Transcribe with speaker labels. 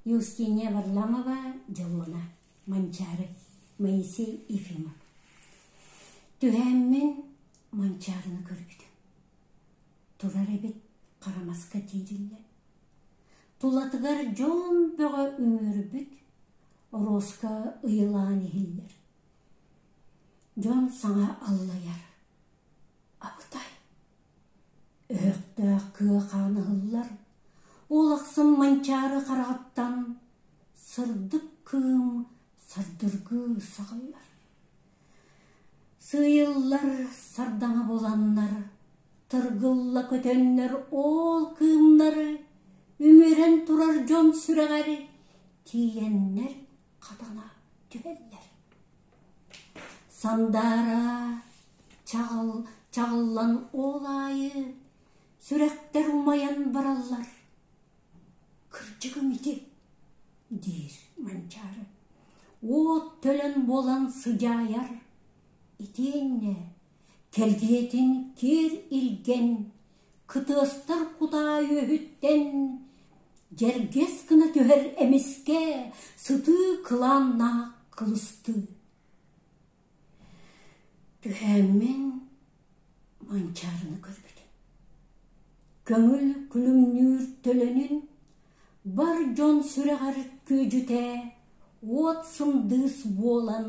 Speaker 1: Юстиния Варламова Дьолуона Манчаары Моисей Ефимов Түһээммин Манчаарыны көрбүтүм. Турар эбит харамаска тиириллэ. Тулатыгар дьон бөҕө үҥүөрбүт, оруоска ыйылаан иһиллэр. Дьон саҥа аллайар. Абытай! Өһөхтөөх кыа хаан ыһыллар, ол ахсын Манчаары хараҕыттан сырдык кыым сардыргыы саҕыллар. Сыыйыллар сардаҥа буланнар, тыргылла көтөннөр ол кыымнары үмүрэн турар дьон сүрэҕэр тиийэннэр хатана түһэллэр. Сандаара чаҕыл чаҕыллан ол аайы сүрэхтэр умайан бараллар. Кырдьыгым ити, диир Манчаары. Уот төлөн буолан сыдьаайар, итиэннэ кэлгиэтин киэр илгэн, кытыастар кутаа үөһүттэн дьэргэс гына түһэр эмискэ сытыы кылааннаах кылыстыы. Түһээммин Манчаарыны көрбүтүм. Көҥүл күлүмнүүр төлөнүн бар дьон сүрэҕэр күөдьүтэ уот сындыыс буолан.